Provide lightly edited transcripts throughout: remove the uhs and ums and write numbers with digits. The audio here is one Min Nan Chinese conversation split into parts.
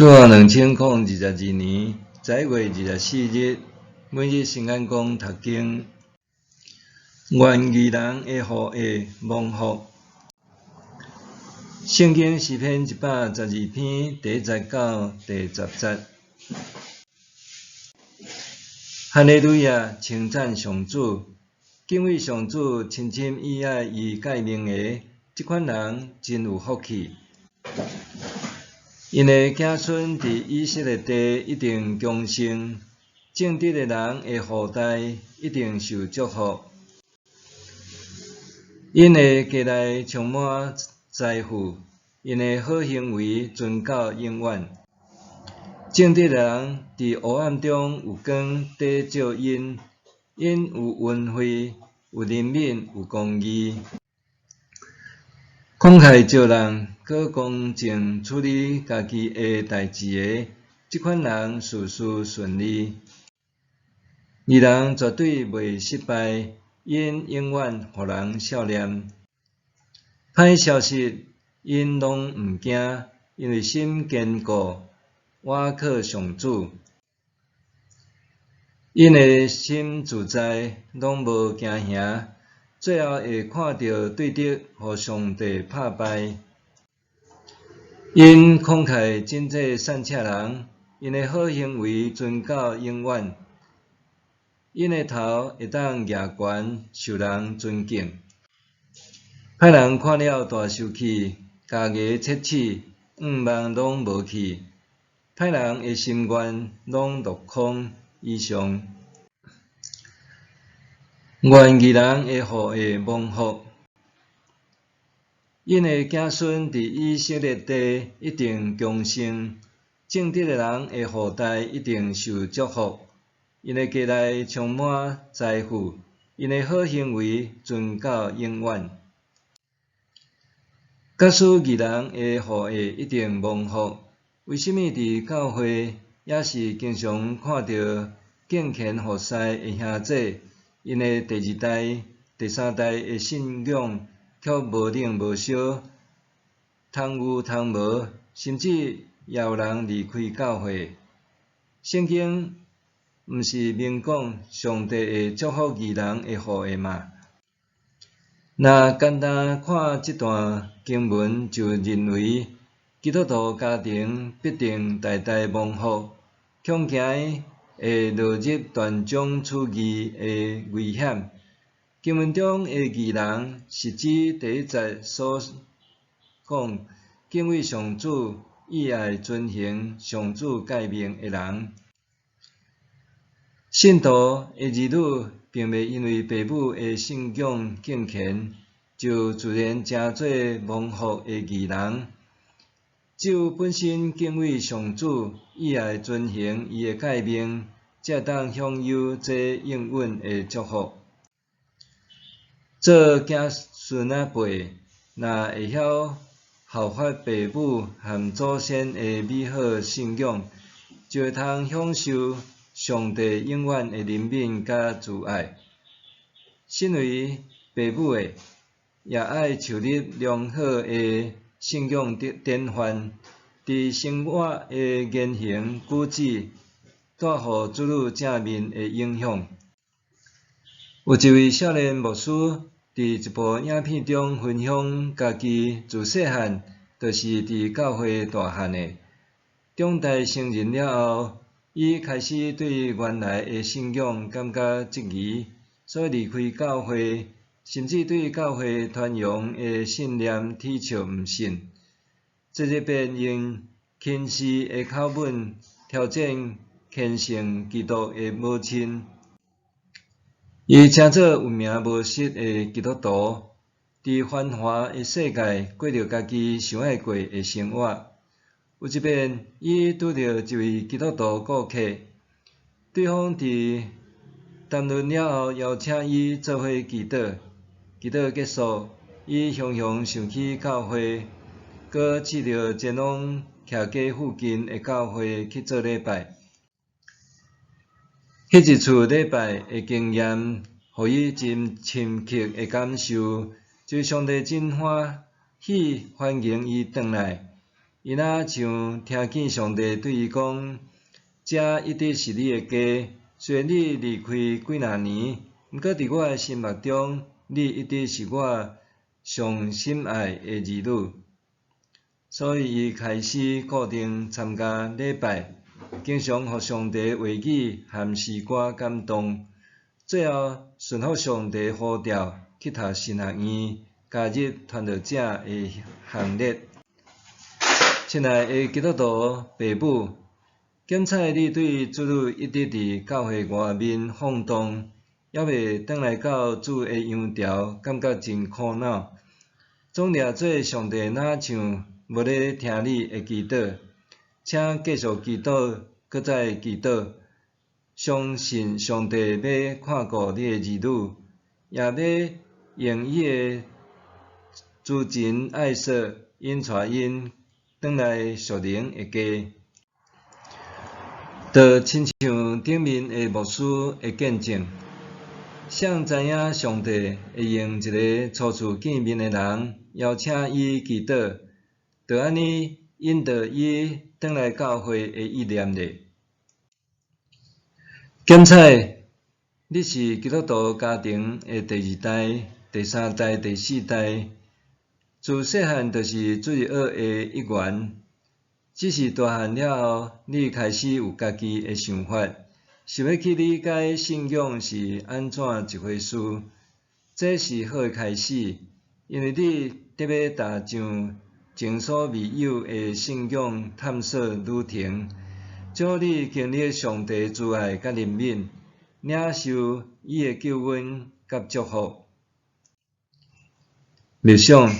主後2022年11月24日，每日聖言光讀經，願義人的後裔蒙福。聖經詩篇112篇第1節到第10節。哈利路亞，稱讚上主，敬畏上主，深深喜愛伊誡命的，這款人真有福氣。𪜶的子孫佇以色列地一定強盛，正直的人的後代一定受祝福。𪜶的家內充滿財富，𪜶的好行為存到永遠。正直的人佇黑暗中有光底照𪜶，𪜶有恩惠，有憐憫，有公義。慷慨助人，閣公正處理家己的代誌的，這款人事事順利。義人絕對袂失敗，𪜶永遠予人數念。歹消息，𪜶攏毋驚，因為心堅固，倚靠上主。𪜶的心自在，攏無驚嚇。最後會看著對敵予上帝拍敗。𪜶慷慨賑濟散赤人，𪜶的好行為存到永遠。𪜶的頭會當舉懸，受人尊敬。歹人看了大受氣，咬牙切齒，願望攏無去。歹人的心願攏落空。以上。願義人的後裔蒙福，𪜶的子孫佇以色列地一定強盛，正直的人的後代一定受祝福，𪜶的家內充滿財富，𪜶的好行為存到永遠。假使義人的後裔一定蒙福，為啥物佇教會猶是經常看著敬虔服侍的兄姊，𪜶的第二代、第三代的信仰卻無冷無燒，通有通無，甚至也有人離開教會？聖經毋是明講上帝會祝福義人的後裔嗎？若簡單看這段經文，就認為基督徒家庭必定代代蒙福，恐驚會落入斷章取義的危險。經文中的義人，是指第一節所講敬畏上主、喜愛遵行上主誡命的人。信徒的兒女並袂因為父母的信仰敬虔，就自然成做蒙福的義人。只有本身敬畏上主，喜愛遵行伊的誡命，才會當享有這應允的祝福。做子孫仔輩，若會曉效法父母和祖先的美好信仰，就會通享受上帝永遠的憐憫佮慈愛。身為父母的，也愛樹立良好的信仰典範，佇生活的言行舉止，帶予子女正面的影響。有一位少年牧師佇一部影片中分享，家己自細漢就是佇教會大漢的，長大成人了後，伊開始對原來的信仰感覺質疑，所以離開教會，甚至對教會傳揚的信念鐵笑毋信。這日便用輕視的口吻挑戰虔誠基督的母親。伊成做有名無實的基督徒，佇繁華的世界過著家己想愛過的生活。有一遍，伊拄著一位基督徒顧客，對方佇談論了後，邀請伊做伙祈禱。祈禱結束，伊雄雄想起教會，閣試著前往徛家附近的教會去做禮拜。彼一次禮拜的經驗，予伊真深刻的感受，就是上帝真歡喜歡迎伊轉來。伊若像聽見上帝對伊講：這一直是你的家，雖然你離開幾若年，毋過佇我的心目中，你一直是我上心愛的兒女。所以伊開始固定參加禮拜，經常予上帝話語和詩歌感動。最後順服上帝呼召去讀神學院，加入傳道者的行列。親愛的基督徒爸母，檢採你對子女一直佇教會外面放蕩，猶未轉來到主的羊牢，感覺真苦惱，總掠做上帝若像無咧聽你的祈禱，請繼續祈禱，閣再祈禱，相信上帝欲看顧你的兒女，也欲用伊的慈情愛惜引帶𪜶轉來屬靈的家。就親像頂面的牧師的見證，誰知影上帝會用一个初次見面的人邀請伊祈禱，就按呢引導伊轉來教會的意念咧。檢採，你是基督徒家庭的第二代、第三代、第四代，自細漢就是主日學的一員。只是大漢了後，你開始有家己的想法，想欲去理解信仰是按怎一回事。這是好的開始，因為你得欲踏上前所未有的信仰探索旅程，祝你經歷上帝慈愛佮憐憫，領受伊的救恩佮祝福。默想，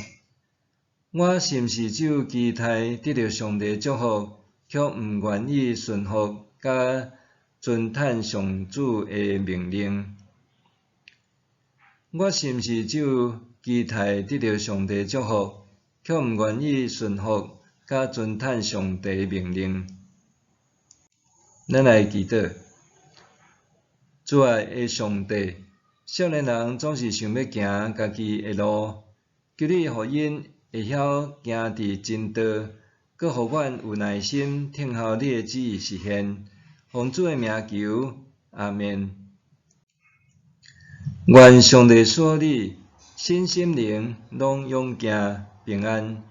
我是毋是只有期待得著上帝祝福，卻毋願意順服佮遵趁上主的命令？我是毋是只有期待得著上帝祝福，卻毋願意順服佮遵趁上帝命令？咱來祈禱，慈愛的上帝，少年人總是想欲行家己的路，求你予𪜶會曉行佇真道，閣予阮有耐心等候你的旨意實現。奉主的名求，阿們。願上帝賜予你身心靈攏勇健平安。